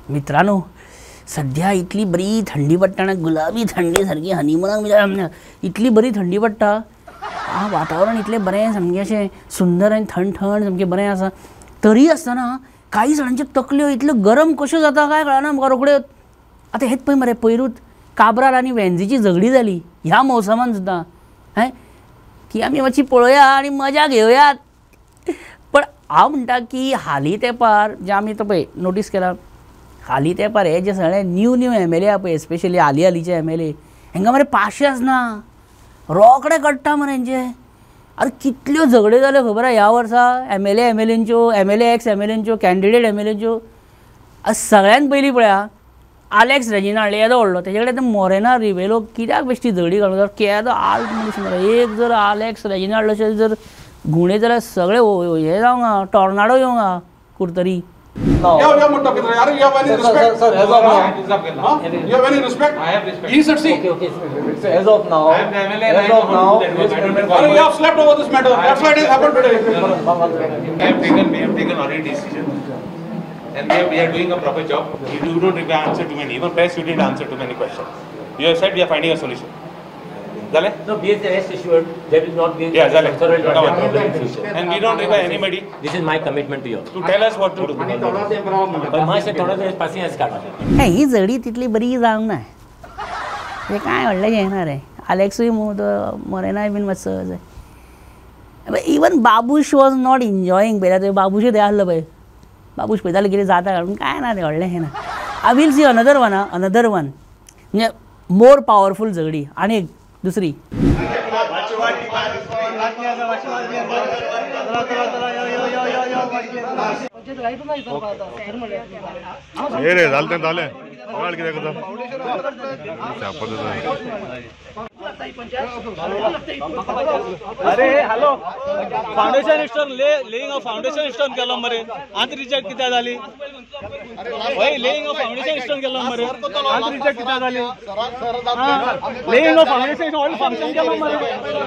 मित्रांनो, सध्या इतली बरी थंडी पडटा ना, गुलाबी थंडी सारकी हनीमुनाक इतली बरी थंडी पडटा. वातावरण इतलें बरें सामकें अशें सुंदर आनी थंड थंड सामकें बरें आसा. तरी आसतना काही जाणांच्यो तकल्यो इतल्यो गरम कश्यो जाता काय कळना म्हाका रोखड्यो. आतां हेच पळय मरे, पयरूच काब्राल आनी वेन्झीची झगडी जाली ह्या मोसमान सुद्दां. हें की आमी मातशी पळोवया आनी मजा घेवयात. पण हांव म्हणटा की हालीं तेंपार जे आमी तो पळय नोटीस केला, हालीं तेंपार हे जे सगळे न्यू न्यू एमएलए आहा पळय, स्पेशली हालीं हालींचे एमएलए, हेंकां मरे पाशेंच ना, रोखडे कडटा मरे हेंचे. अरे कितल्यो झगड्यो जाल्यो खबर आहा ह्या वर्सा एमएलए एमएलएंच्यो, एमएलए एक्स एमएलएंच्यो, कॅन्डिडेट एमएलएंच्यो. सगळ्यान पयलीं पळया आलेक्स रेजिनाल्ड येदो व्हडलो, तेजे कडेन मोरेना रिवेलो कित्याक बेश्टी झगडी घालून केदो आल्ट मनीस मरे. एक जर आलेक्स रेजिनाल्ड अशें जर घुंवळे जाल्यार सगळे हे जावंक टॉर्नाडो येवंक कुरतरी. You have any respect? Sir, as of now, you have any respect? I have respect. He said, see. Okay. So as of now, I am the MLA. As of now, you have slept over this matter. That's why it has happened today. We have taken already decision, and we are doing a proper job. You don't require answer too many. Even press, you didn't answer too many questions. You have said we are finding a solution. Zale? No, be rest assured, there will not be yeah, Zale. Problem in future. And we don't require anybody. This is my commitment to you. To tell us what to do. पण मातशें थोडो पासियेंस काडा. ही झगडी तितली बरी जावंक ना, तें कांय व्हडलें हें ना रे. आलेक्सूय मोरेनाय बीन मातसो even Babush was not enjoying. पळयल्यार थंय बाबूशूय थंय आसलो पळय, बाबूश पळयतालो कितें जाता म्हणून कांय ना, तें व्हडलें हें ना. I will see another one, another one म्हणजे मोर पावरफूल झगडी आनी एक दुसरी. हे रे झालं ते झालं कितें करता. अरे hello, foundation stone laying of foundation stone केलो मरे, आतां रिजेक्ट कित्याक जाली? हय, लेईंग ऑफ फावंडेशन स्टोन केलो मरे, आतां रिजेक्ट कित्याक जाली? Laying of foundation all function केलो मरे,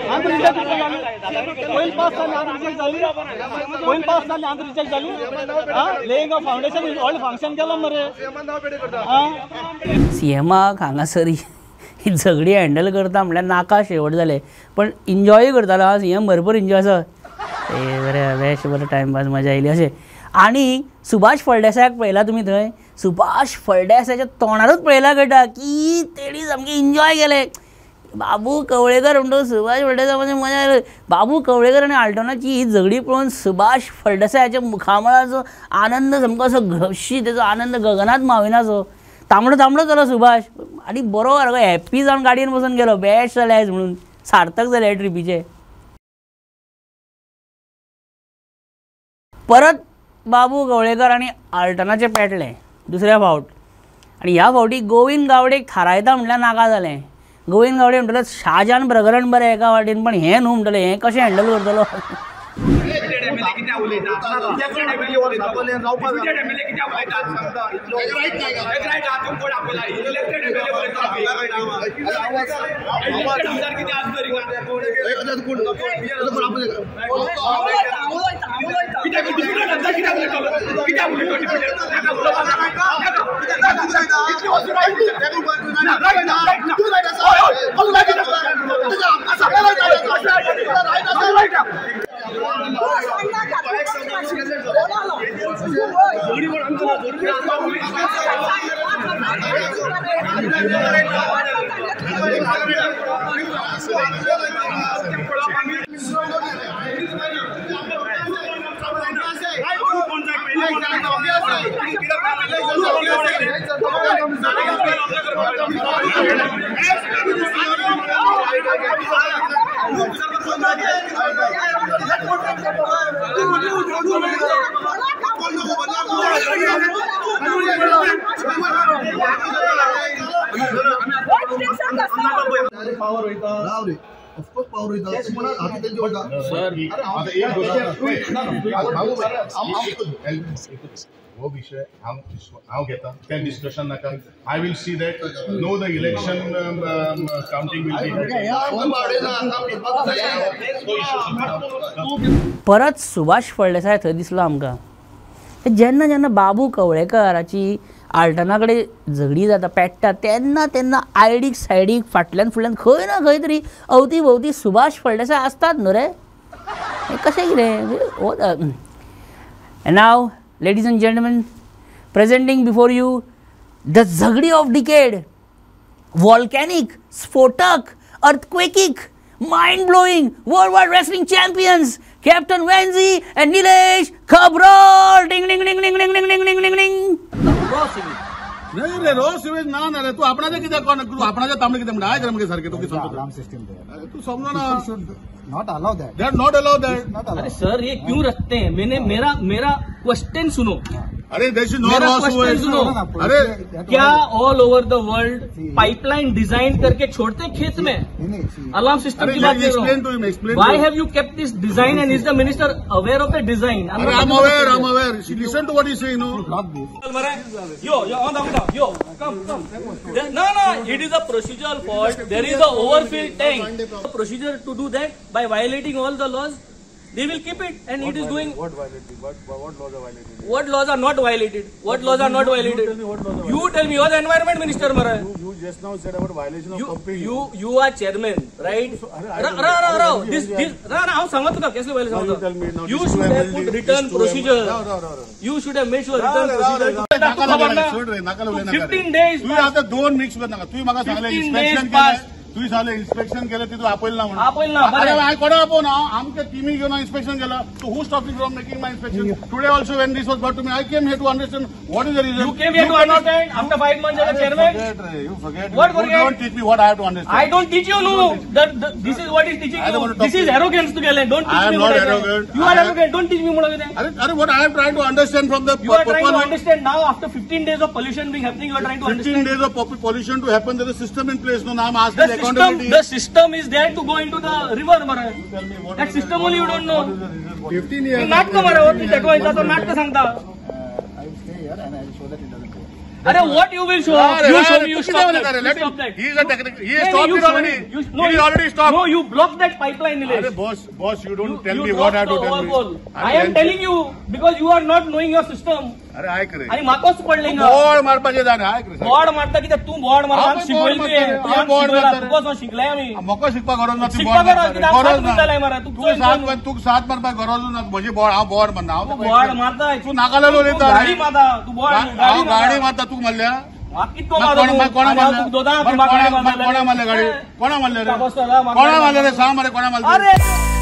आतां रिजेक्ट कित्याक जाली? पयलीं पास जाली आतां रिजेक्ट जाली, पयलीं पास जाली आतां रिजेक्ट जाली. Laying of foundation all function केलो मरे. सीएमाक हांगासर ही झगडी हँडल करता म्हणल्यार नाका शेवट जालें, पण इन्जॉय करतालो सीएम, भरपूर इन्जॉय आसा. ए बरें बेस्ट, बरें टायमपास, मजा येयली अशें. आनी सुभाष फळदेसायाक पळयला तुमी थंय, सुभाष फळदेसायाच्या तोंडारूच पळयला कळटा की तेणी सामकें इन्जॉय केलें. बाबू कवळेकर म्हणटो सुभाष फळदेसाय म्हणजे मजा आयली. बाबू कवळेकर आनी आल्टोनाची ही झगडी पळोवन सुभाष फळदेसायाच्या मुखामळाचो आनंद सामको असो घशी, तेजो आनंद गगनात माविनासो. तांबडो तांबडो जालो सुभाष आनी बरो सारको हॅप्पी जावन गाडयेन बसून गेलो. बेस्ट जालें आयज म्हणून, सार्थक जालें हे ट्रिपीचें. परत बाबू कवळेकर आनी आल्टनाचें पेटलें दुसऱ्या फावट. आनी ह्या फावटी गोविंद गावडेक थारायता म्हटल्यार नाका जालें. गोविंद गावडे म्हणटले शाहजहान प्रकरण बरें एका वाटेन, पण हें न्हू म्हणटलें, हें कशें हँडल करतलो. हो विषय हांव घेता, तें डिस्कशन नाका. I will see that no the election counting will be. परत सुभाष फळदेसाय थंय दिसलो आमकां. जेन्ना जेन्ना बाबू कवळेकराची आल्टना कडेन झगडी जाता पेट्टा तेन्ना तेन्ना आयडीक सायडीक फाटल्यान फुडल्यान खंय ना खंय तरी अवती भोवती सुभाष फळदेसाय आसतात न्हू रे. कशें कितें. Now ladies and gentlemen, presenting before you the झगडी of decade, volcanic, स्फोटक, earthquakic, mind blowing world wide wrestling champions Captain Venzy and Nilesh Cabral. Ding ding ding ding ding ding ding ding ding ding. नाही रे रो sewage ना ना रे तू आपणाचे कित्याक कोण तू आपणाचे तांबडे कितें म्हणटा आयक रे मगे सारकें तूं कितें समजता सिस्टम तू समजो ना. Not allow that. They are not allow that. अरे सर ये क्यों रखते हैं. मैंने मेरा मेरा क्वेश्चन सुनो. अरे देश नो रॉ सिवेज. अरे क्या all over the world pipeline design करके छोड़ते खेत में. अलार्म सिस्टम की बात कर रहा हूँ. Why have you kept this design and is the minister aware of the design? I am aware, I am aware. Listen to what he saying. No yo yo on the yo come come. No no, it is a procedural fault. There is a overfilled tank. Procedure to do that by violating all the laws, they will keep it and it is doing. What violated? What laws are violated? What laws are not violated? What laws are not violated? You tell me what laws are violated. You tell me. You are the environment minister, mara. You just now said about violation of pumping. You are chairman, right? Ra ra ra. This ra ra. हांव सांगत तुका कसले violation होता. You should have put written procedure. You should have made sure written procedure. 15 days. तू आता दोन mix कर नाका. तू म्हाका सांगलें इन्स्पेक्शन केलें. तुवें सांगलें इन्स्पेक्शन केलें तितून आपयलें ना म्हणून. आपयलें ना. अरे हांवें कोणा आपोवना आमच्या टिमी घेवन इन्स्पेक्शन केलां. So who stopped me from making my inspection? Today also when this was brought to me, I came here to understand what is the reason. You came here to understand after 5 months as a chairman? Forget, you forget. What forget? You don't teach me what I have to understand. I don't teach you, no. This is what is teaching you. This is arrogance together. Don't teach I am me. not arrogant. You are arrogant. Don't teach me म्हणून कितें. अरे what I am trying to understand from the. You are trying to understand now after 15 days of pollution being happening. You are trying to understand. 15 days of pollution to happen. There is a system in place. No, now I am asking. The system is there to go into the river, mara. That system only you don't know. 15 years. नाटक मरे हो तू टेकवायचा तो नाटक सांगता. I will stay here and I will show that it doesn't go. अरे what you will show? You show me, you stop that. Stop that. He is a technical. He has stopped it already. He already stopped. No, you blocked that pipeline, Nilesh. अरे boss, boss, you don't tell me what I have to tell me. I am telling you because you are not knowing your system. अरे आयक रे. आणि म्हाकाच पडलें ना. Board मारपाचें जाणा आयक रे. बोर्ड मारता कित्याक तूं बोर्ड मारता शिकवयलें तुवें. बोर्ड मारता तुका शिकले आमी. म्हाका शिकपाक गरज ना. शिकपाक गरज गरज ना. तूं तुका साथ मारपाक गरज ना. म्हजी बोर्ड हांव बोर्ड मारना. तूं बोर्ड मारता. तूं नाका उलयता. गाडी मारता तूं बोर्ड गाडी मारता तुका मारल्या. कोणा मारल्या गाडी? कोणा मारल्या रे? कोणा मारल्या रे? सांग मरे कोणा मारल्या?